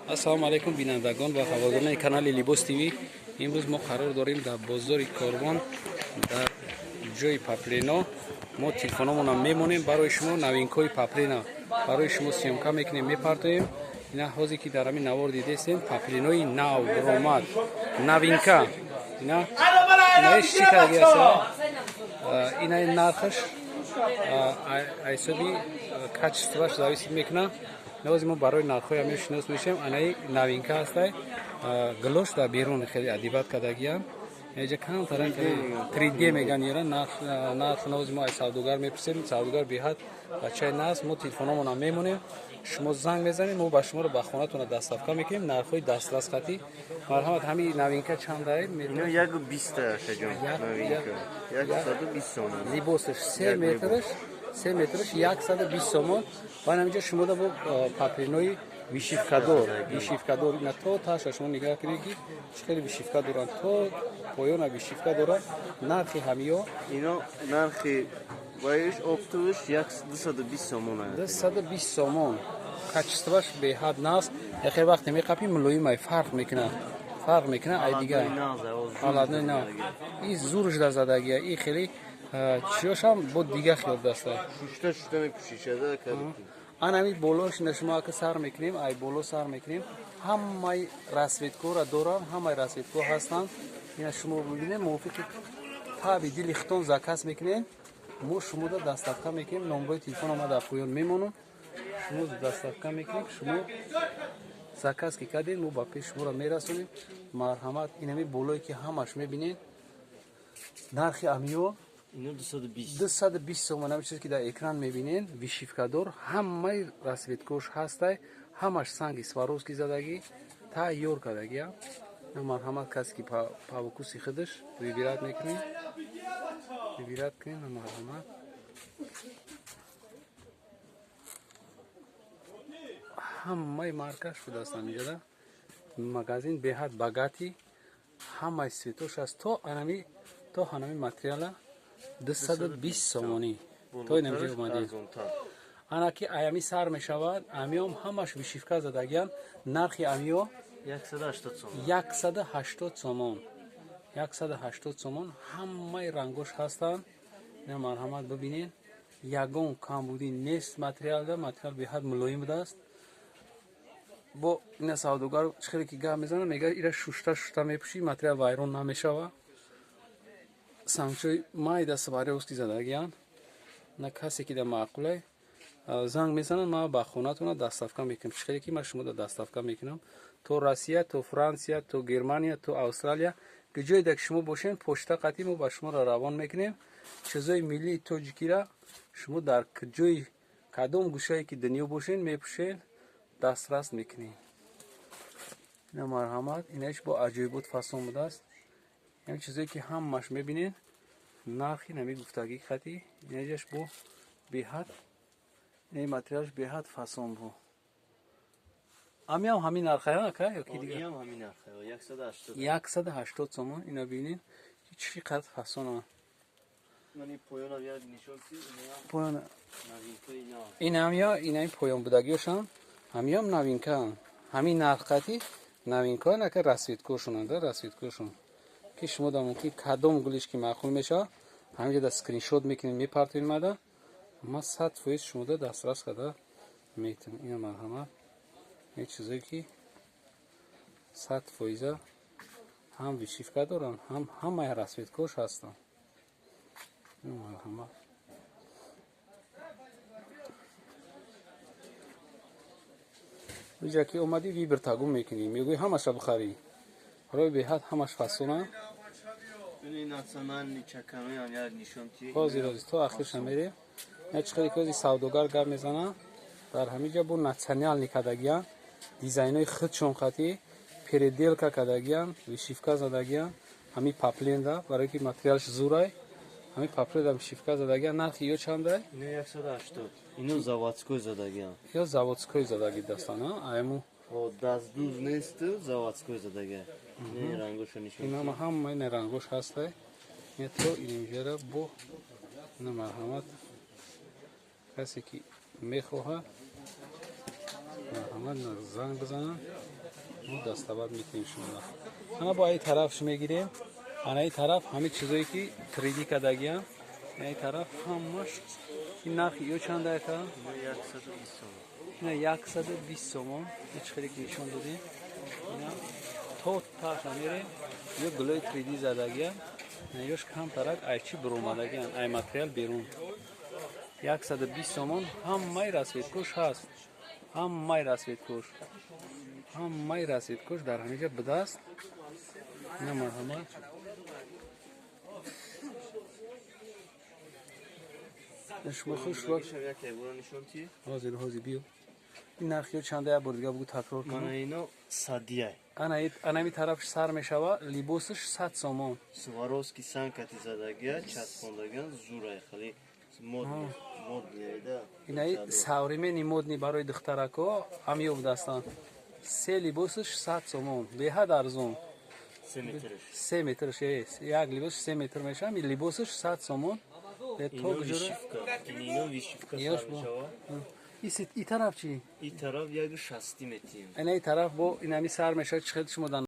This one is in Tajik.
Ассалому алайкум бинандагон ва ҳаводорони канали Либос ТВ. Имрӯз мо қарор дорем дар бозори Корвон, дар ҷои Паплино. Мо телефономона мемонем барои шумо, новинкаҳои Паплино барои шумо съёмка мекунем, мепартоем. Ина ҳозир ки дар ҳамин навор дидестем, Паплинои нав ромад, новинка. Ина инаиш чӣ кардаги аст? Инаи нархаш ҳисоби качествоаш зависит мекунад. Навози мо барои нархҳои ҳамин шинос мешавем. Анаи новинка ҳастай, гилош дар берун хеле адибат кардагиам. Эҷа камтаран 3D меган ера нарх. Навози мо аз савдогар мепурсем. Савдогар беҳад бачаи наст. Мо телефономона мемонем, шумо занг мезанем, мо ба шуморо ба хонатона доставка мекунем. Нархҳои дастрас хатӣ. Марҳамат, ҳамин новинка чандай? Ино 1,20 ашаҷон, новинка 120 сомон. Либосаш 3 метраш, 3 метраш 120 сомон. Ва ҳаминҷо шумо да бо паплинои вышивкадор, вышивкадор. Ина то таша шумо нигаҳ кунед, ки чӣ хеле вышивка доранд, то поёна вышивка доранд. Нархи ҳамиё? Ино нархи ваиш оптовиш 220 сомон. 220 сомон. Качествоаш беҳад наст. Яхе вақте меқапи, мулоимай, фарқ мекунад, фарқ мекунад ай дигар ҳолатнои нав. И зурш да задагия, и хеле чиёшам бо дига хел даста. Шушта шушта мепӯшишада. Анами болош ина шумо ака сар мекунем, ай боло сар мекунем. Ҳамаи расцветкора доранд, ҳамаи расцветко ҳастанд. Ина шумо бибинем, мувофиқи таби дили хитон заказ мекунем, мо шумода доставка мекунем. Номбари телефон ма дар поён мемонам, шумо доставка мекунем. Шумо заказ ки кардем, мо ба пеш шуморо мерасонем. Марҳамат, инами болое ки ҳамаш мебинед, нархи амиё? Ино 220. 220 сомон. Ҳамин чизе ки дар экран мебинед, вышивкадор, ҳамаи расцветкош ҳастай, ҳамаш санги Сваровски задагӣ, тайёр кардагия. Марҳамат, касе ки по вкуси худаш выбирать мекунед, выбирать кунед. Марҳамат, ҳамаи маркаш шудааст. Ҳаминҷода магазин беҳад богатый, ҳамаи цветош аст. То анами материала 220 сомонӣ. То инамҷо омадем, ана ки аями сар мешавад, амиём ҳамаш вышивка задагиян. Нархи амиё? 180 сомон. 180 сомон, 180 сомон. Ҳамаи рангош ҳастанд. Ина марҳамат, бибинед, ягон камбудӣ нест материалда. Материал беҳад мулоим будааст. Бо ина савдогар чӣ хеле ки гап мезанад, мегӯяд, ира шушта шушта мепӯшӣ, материал вайрон намешавад. Сангчои майда Сваровски задагиян. На касе ки да маъқулай, занг мезанад, ма ба хонатона доставка мекунам. Чӣ хеле ки ман шумо да доставка мекунам то Россия, то Франсия, то Германия, то Австралия, ҷое да ки шумо бошед, почта қатӣ мо ба шуморо равон мекунем. Чизои миллии тоҷикира шумо дар ҷои кадом гӯшае ки дунё бошед, мепӯшед, дастрас мекунем. Ина марҳамат, инаиш бо аҷоибот фасон будааст. Ям чизое ки ҳамаш мебинед, нархи нами гуфтагӣ хати. Инаҷаш бо беҳад, ин материалаш беҳад фасон бу. Амиам ҳамин нархая, ака, ё ки дигар? Иам ҳамин нархая, 180. 180 сомон. Ина бинед, ки чӣ қадр фасона. Мани поёна як нишон ки инаам поёна. Новинкаи нав. Инам ё инаи поён будагиёшам, ҳамиём новинкаам, ҳамин нарх қати новинкао. Нака расцветкошонанда, расцветкошон ки шумо да мумкин кадом гулиш ки маъқул мешавад, ҳаминҷо да скриншот мекунед, мепартоед мада, ма 100% шумода дастрас карда метавонам. Ина марҳамат, ин чизое ки 100%-а ҳам вышивка доранд, ҳам ҳамаи расцветкош ҳастанд. Ина марҳамат. Иҷа ки омадӣ, выбор тагум мекунӣ, мегӯӣ ҳамаша бихарӣ. Барои беҳад ҳамаш фасона. Ини национальный чаканоям як нишон ти. Ҳозир, ҳозир то ахирша мерем. Я чӣ хеле ки ҳозир савдогар гап мезанад, дар ҳамин ҷа бо национальный кардагиян, дизайнои худшон хати переделка кардагиян, вышивка задагиян. Ҳамин папленда, барое ки материалш зурай, ҳамин папленда вышивка задагиян. Нархи ё чандай? Ино 180. Ино заводской задагиан. Ё заводской задаги дастана айму? О, дастдуз нест, заводской задагиан. Ин рангошо нишон. Инама ҳама ина рангош ҳастай. Ина то инҷара бо ина марҳамат, касе ки мехоҳад, марҳамат, занг бизанад. Мо доставать мекунем шумо. Ана бо ай тарафш мегирем. Ана ай тараф ҳамин чизое ки 3D кардагиам. Ай тараф ҳамаш ин нархи ё чанд ака? 120 сомон. Ина 120 сомон. Ҳеч хеле ки нишон додем. Ина то таша мерем. Ё гулои 3D задагиам. Ёш камтарак айчи буромадагиан, ай материал берун. 120 сомон ҳамаи расцветкош ҳаст. Ҳамаи расцветкош. Ҳамаи расцветкош дар ҳаминҷа будаст. Ина марҳамат. Шумо хуш ҳозир ҳозир биё. Ин нархиё чанда як бор дига бугу такрор кун. Мана ино садия. Ана анами тарафш сар мешава, либосаш 100 сомон. Сваровски санкати задагия, часпондагиан зурай хали модный, модный да. Инаи современный модный барои духтарако ҳам ёбдастанд. Се либосаш 100 сомон, беҳад арзон. 3 метрш. 3 метрш, як либос 3 метр мешава, ин либосаш 100 сомон. Ино вишивка, ино вишивка сар мешава. И тараф чӣ? И тараф як 60 метим. Ина и тараф бо инами сар мешава, чӣ хел шумо.